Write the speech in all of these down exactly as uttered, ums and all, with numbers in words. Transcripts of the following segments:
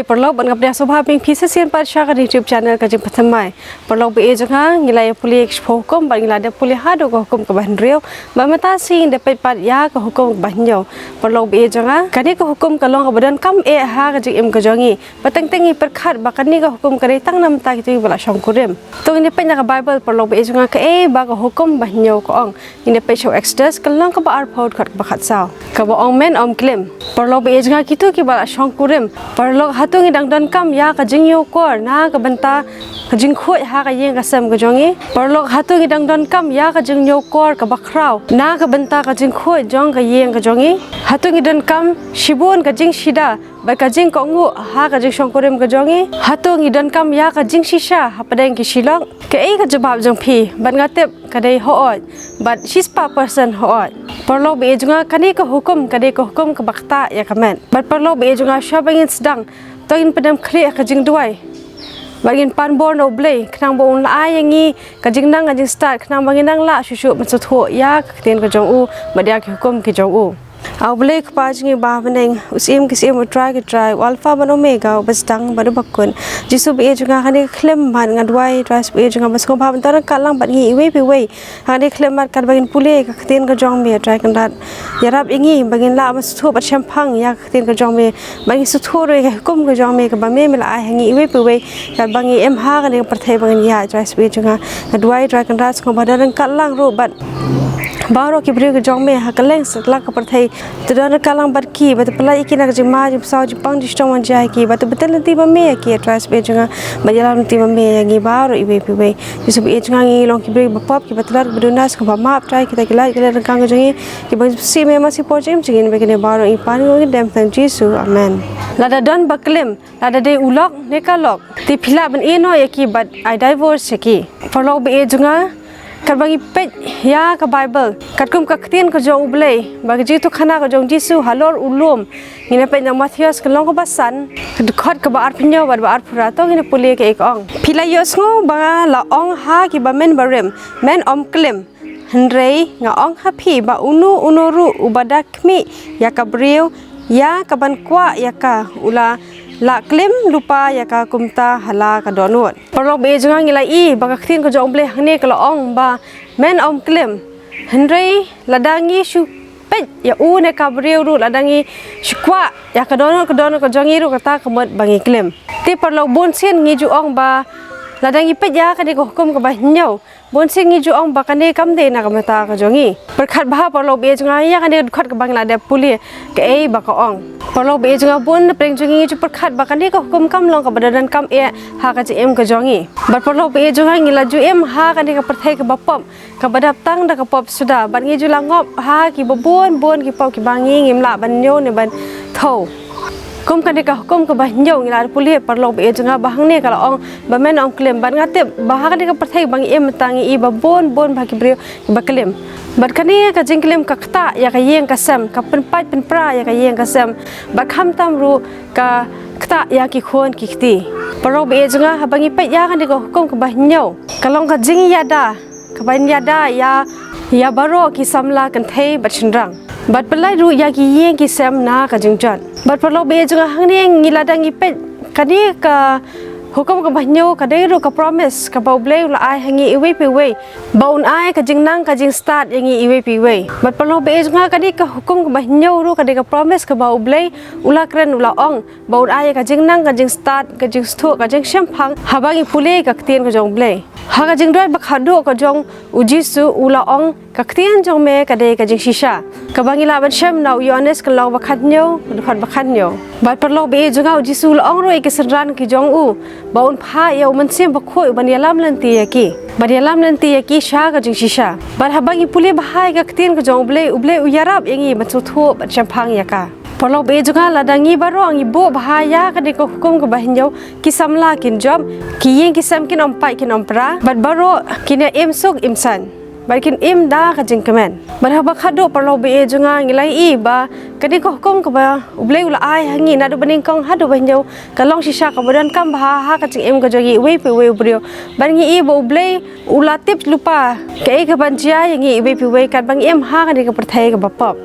Paralok, ban ngap dia sobha bing phi shisien pat sha ka YouTube channel ka jingpathem mai. Paralok ba ïeit jong nga, ngi la ïa pule shiphew hukum, ban ngi la dep pule haduh ka hukum kaba hynriew. Ba mynta shi ngi dep peit pat ïa ka hukum kaba hynñiew. Paralok ba ïeit jong nga, kane ka hukum ka long kaba donkam eh ha ka jingim ka jong ngi. Ba teng teng ngi pyrkhat ba kane ka hukum ka dei tang na mynta kito kiba la shongkurim. To ngin ïa peit na ka Bible, paralok ba ïeit jong nga, kaei ba ka hukum ba hynñiew ka ong. Ngin ïa peit sha u Exodus ka lynnong kaba arphew, dkhot kaba khatsaw. Kaba ong men ym klim. Paralok ba ïeit jong nga, kito kiba la shongkurim. Paralok, hato ngi dang donkam ïa ka jingñiewkor na ka bynta ka jingkhuid ha ka ïing ka sem ka jong ngi? Paralok, hato ngi dang donkam ïa ka jingñiewkor kaba khraw na ka bynta ka jingkhuid jong ka ïing ka jong ngi? Hato ngi donkam shibun ka jingshida bad ka jingkohnguh ha ka jingshongkurim ka jong ngi? Hato ngi donkam ïa ka jingshisha hapdeng ki shilok? Kaei ka jubab jong phi? Bad nga tip ka dei hooid, bad shispah percent hooid. Paralok ba ïeit jong nga, kane ka hukum ka dei ka hukum kaba ktah ïa ka met. Bad paralok ba ïeit jong nga, shuwa ba ngin sdang, to ngin pyndem khlieh ha ka jingduwai. Bad ngin pan bor na U Blei khnang ba un ai ïa ngi ka jingnang ka jingstad, khnang ba ngin nang lah shuh shuh ban sngewthuh ïa ka ktien ka jong u bad ïa ki hukum ki jong u. A U Blei Kpa jong ngi ba ha bneng, u Syiem ki syiem, u Trai ki trai, u Alpha bad Omega, u ba sdang bad u ba kut. Jisu ba ïeit jong nga, ha kane ka khyllipmat nga duwai, Trai Jisu ba ïeit jong nga, ba sngewbha ban don ryngkat lang bad ngi iwei pa iwei. Ha kane ka khyllipmat katba ngin pule ka ktien ka jong me, Trai Kynrad, ïarap ïa ngi ba ngin lah ban sngewthuh bad shemphang ïa ka ktien ka jong me, ba ngin sngewthuh ruh ïa ka hukum ka jong me kaba me me la ai ha ngi iwei pa iwei. Katba ngi im ha kane ka pyrthei ba ngin ïaid, Trai Jisu ba ïeit jong nga, nga duwai, Trai Kynrad, sngewbha don ryngkat lang ruh bad baroh ki briew ki jong me ha kylleng satlak ka pyrthei. To don ryngkat lang bad ki, bad to pyllait ïa ki na ka jingma jingpynsaw, jingpang jingshitom, wan jia ïa ki, bad to bteng lynti ma me ïa ki, Trai Jisu ba ïeit jong nga, bad ïalam lynti ma me ïa ngi baroh iwei pa iwei. Jisu ba ïeit jong nga, ngi long ki briew ba pop, kiba tlot, kiba duna, sngewbha map, Trai, kita ki lait ki lait ryngkang ka jong ngi, kiba sngewsih me, ma sngewsih por jingim jong ngi, ba kine baroh ngi pan, ngi ong, ngi dem ha kyrteng Jisu. Amen. Lada don ba klim, lada dei u lok ne ka lok, te phi lah ban ïehnoh ïa ki bad ai divorce ïa ki. Paralok ba ïeit jong nga, katba ngi peit ïa ka Bible, katkum ka ktien ka jong U Blei, bad ka jingïathuhkhana ka jong U Jisu halor u lum, ngin ïa peit na Mathaios ka lynnong kaba san, dkhot kaba arphew hynñiew bad ba arphew phra, to ngin ïa pule kaei ka ong. Phi la ïohsngew ba la ong ha kiba men barim, men ym klim. Hynrei nga ong ha phi ba uno uno ruh uba da khmih ïa ka briew ïa kaban kwah ïa ka, u la lah klim lypa ïa ka kumta ha la ka dohnud. Paralok ba ïeit jong nga, ngi la ïohi ba ka ktien ka jong U Blei hangne ka la ong ba men ym klim. Hynrei lada ngi shu peit ïa u ne ka briew ruh, lada ngi shu kwah ïa ka dohnud, ka dohnud ka jong ngi ruh, kata ka mut ba ngi klim. Te paralok, bun sien ngi ju ong ba lada ngi peit ïa kane ka hukum kaba hynñiew, bun sien ngi ju ong ba kane kam dei na ka bynta ka jong ngi. Pyrkhat bha paralok ba ïeit jong nga ïa kane ka dkhot kaba ngi la dep pule, kaei ba ka ong. Paralok ba ïeit jong nga, bun na pdeng jong ngi ngi ju pyrkhat ba kane ka hukum kam long kaba donkam eh ha ka jingim ka jong ngi. Bad paralok ba ïeit jong nga, ngi la ju im ha kane ka pyrthei kaba pop, kaba dap tang da ka pop suda, bad ngi ju la ngop ha kiba bun bun ki pop kiba ngi ngim lah ban ñiew ne ban thew. Kum kane ka hukum kaba hynñiew ngi la pule, paralok ba ïeit jong nga, ba hangne ka la ong ba men ym klim. Bad nga tip ba ha kane ka pyrthei ba ngi im mynta ngi ïohi ba bun bun bha ki briew kiba klim. Bad kane ka jingklim ka ktah ïa ka ïing ka sem, ka pynpait pynpra ïa ka ïing ka sem, bad khamtam ruh ka ktah ïa ki khun ki kti. Paralok ba ïeit jong nga, haba ngi peit ïa kane ka hukum kaba hynñiew, ka long ka jingïada, kaban ïada ïa, ïa baroh ki samla kynthei bad shynrang, bad pynlait ruh ïa ki ïing ki sem na ka jingjot. Bad paralok ba ïeit jong nga, hangne ngi, lada ngi peit kane ka hukum kaba hynñiew, ka dei ruh ka promise kaba U Blei u la ai ha ngi iwei pa iwei, ba un ai ka jingnang ka jingstad ïa ngi iwei pa iwei. Bad paralok ba ïeit jong nga, kane ka hukum kaba hynñiew ruh ka dei ka promise kaba U Blei u la kren, u la ong ba un ai ka jingnang ka jingstad, ka jingsngewthuh, ka jingshemphang haba ngi pule ka ktien ka jong U Blei. Ha ka jingduwai ba khatduh ka jong U Jisu, u la ong, ka ktien jong me ka dei ka jingshisha. Kaba ngi lah ban shem na u Ïoannis ka lynnong ba khathynñiew, dkhot ba khathynñiew. Bad paralok ba ïeit jong nga, U Jisu u la ong ruh ïa ki synran ki jong u ba un phah ïa U Mynsiem Bakhuid uban ïalam lynti ïa ki, ban ïalam lynti ïa ki sha ka jingshisha. Bad haba ngi pule bha ïa ka ktien ka jong U Blei, U Blei u ïarap ïa ngi ban sngewthuh bad shemphang ïa ka. Paralok ba ïeit jong nga, lada ngi baroh ngi buh bha ïa kane ka hukum kaba hynñiew, ki samla kin jop, ki ïing ki sem kin ym pait kin ym pra, bad baroh kin ïa im suk im saiñ, bad kin im da ka jingkmen. Bad haba khatduh, paralok ba ïeit jong nga, ngi la ïohi ba kane ka hukum kaba U Blei u la ai ha ngi naduh ba nyngkong haduh ba hynñiew, ka long shisha kaba donkam bha ha ka jingim ka jong ngi iwei pa iwei u briew. Bad ngi ïohi ba U Blei u la tip lypa kaei kaban jia ïa ngi iwei pa iwei katba ngi im ha kane ka pyrthei kaba pop.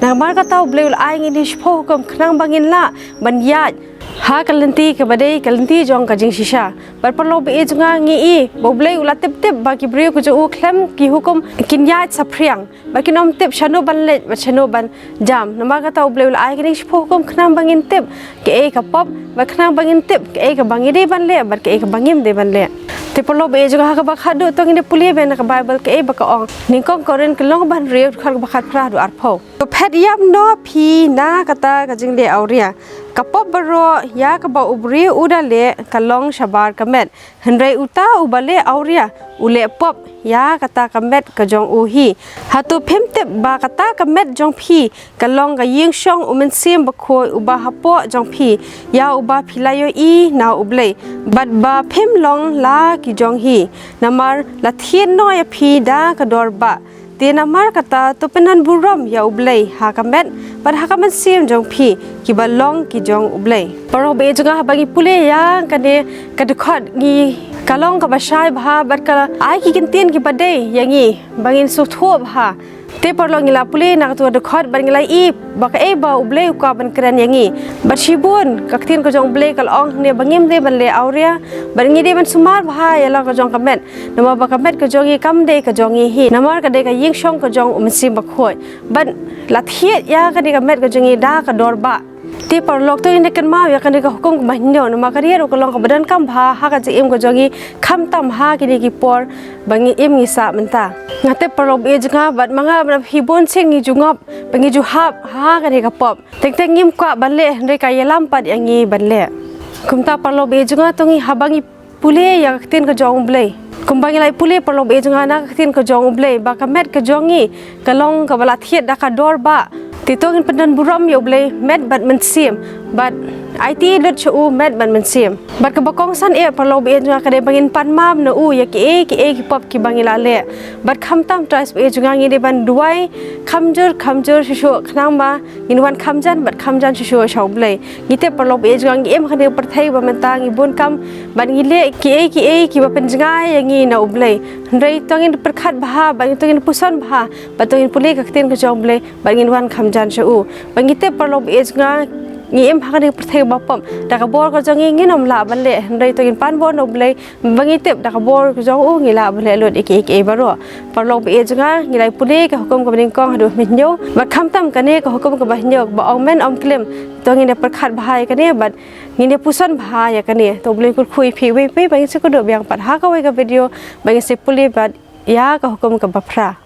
Namar kata U Blei u la ai ïa ngi kine shiphew hukum khnang ba ngin lah ban ïaid Ha ka lynti kaba dei ka lynti jong ka jingshisha. Bad paralok ba ïeit jong nga, ngi i ba U Blei u la tip tip ba ki briew ka jong u khlem ki hukum kin ïaid saphriang. Bad kin ym tip shano ban leit bad shano ban jam. Namar kata U Blei u la ai kine shiphew hukum khnang ba ngin tip kaei ka pop, bad khnang ba ngin tip kaei kaba ngi dei ban leh bad kaei kaba ngim dei ban leh. Te paralok ba ïeit jong nga, ha kaba khatduh to ngin ïa pule beit na ka Baibl kaei ba ka ong. Nyngkong Korinth ka lynnong ba hynriew, dkhot kaba khatphra haduh arphew. To phet ïap noh phi na kata ka jingleh awria. Ka pop baroh ïa kaba u briew u da leh ka long shabar ka met. Hynrei uta uba leh awria u leh pop ïa kata ka met ka jong u hi. Hato phim tip ba kata ka met jong phi ka long ka ïing shong U Mynsiem Bakhuid uba hapoh jong phi, ïa uba phi la ïohi na U Blei, bad ba phim long la ki jong hi, namar la thied noh ïa phi da ka dor bah. Te namar kata to pyndon burom ïa U Blei ha ka met bad ha ka mynsiem jong phi, kiba long ki jong U Blei. Paralok ba ïeit jong nga, haba ngi pule ïa kane ka dkhot, ngi, ka long kaba shai bha bad ka ai ki kyntien kiba dei ïa ngi ba ngin sngewthuh bha. Te paralok, ngi la pule na kato ka dkhot bad ngi la i ba kaei ba U Blei u kwah ban kren ïa ngi. Bad shibun ka ktien ka jong U Blei ka la ong hangne ba ngim dei ban leh awria, bad ngi dei ban sumar bha ïa la ka jong ka met. Namar ba ka met ka jong ngi kam dei ka jong ngi hi, namar ka dei ka ïing shong ka jong U Mynsiem Bakhuid. Bad la thied ïa kane ka met ka jong ngi da ka dor bah. Te paralok, to ngin ïa kynmaw ïa kane ka hukum kaba hynñiew, namar kane ruh ka long kaba donkam bha ha ka jingim ka jong ngi, khamtam ha kine ki por ba ngi im ngi sah mynta. Nga tip paralok ba ïeit jong nga bad ma nga bad phi bun sien ngi ju ngop bad ngi ju hap ha kane ka pop. Teng teng ngim kwah ban leh, hynrei ka ïalam pat ïa ngi ban leh. Kumta paralok ba ïeit jong nga, to ngi, haba ngi pule ïa ka ktien ka jong U Blei, kumba ngi la pule paralok ba ïeit jong nga na ka ktien ka jong U Blei ba ka met ka jong ngi ka long kaba la thied da ka dor bah. Te to ngin pyndon burom ïa U Blei met bad mynsiem, bad aiti lut sha u met bad mynsiem. Bad kaba kongsan eh paralok ba ïeit jong nga ka dei ba ngin pan map na u ïa kiei kiei ki pop kiba ngi la leh. Bad khamtam, Trai ba ïeit jong nga, ngi dei ban duwai kham jur kham jur shuh shuh khnang ba ngin wan kham jan bad kham jan shuh shuh sha U Blei. Ngi tip paralok ba ïeit jong nga, ngi im ha kane ka pyrthei ba mynta ngi bun kam bad ngi leh kiei kiei kiba pynjngai ïa ngi na U Blei. Hynrei to ngin pyrkhat bha bad to ngin puson bha bad to ngin pule ka ktien ka jong U Blei bad ngin wan kham jan sha u. Bad ngi tip paralok ba ïeit jong nga, ngi im ha kane ka pyrthei ba pop, da ka bor ka jong ngi ngin ym lah ban leh, hynrei to ngin pan bor na U Blei ba ngi tip da ka bor ka jong u ngi lah ban leh lut ïa kiei kiei baroh. Paralok ba ïeit jong nga, ngi la pule ka hukum kaba nyngkong haduh hynñiew, bad khamtam kane ka hukum kaba hynñiew kaba ong men ym klim, to ngin ïa pyrkhat bha ïa kane bad ngin ïa puson bha ïa kane. To U Blei un kyrkhu ïa phi iwei pa iwei, bad ngin sa ïakynduh biang pat ha kawei ka video, bad ngin sa pule bad ïa ka hukum kaba phra.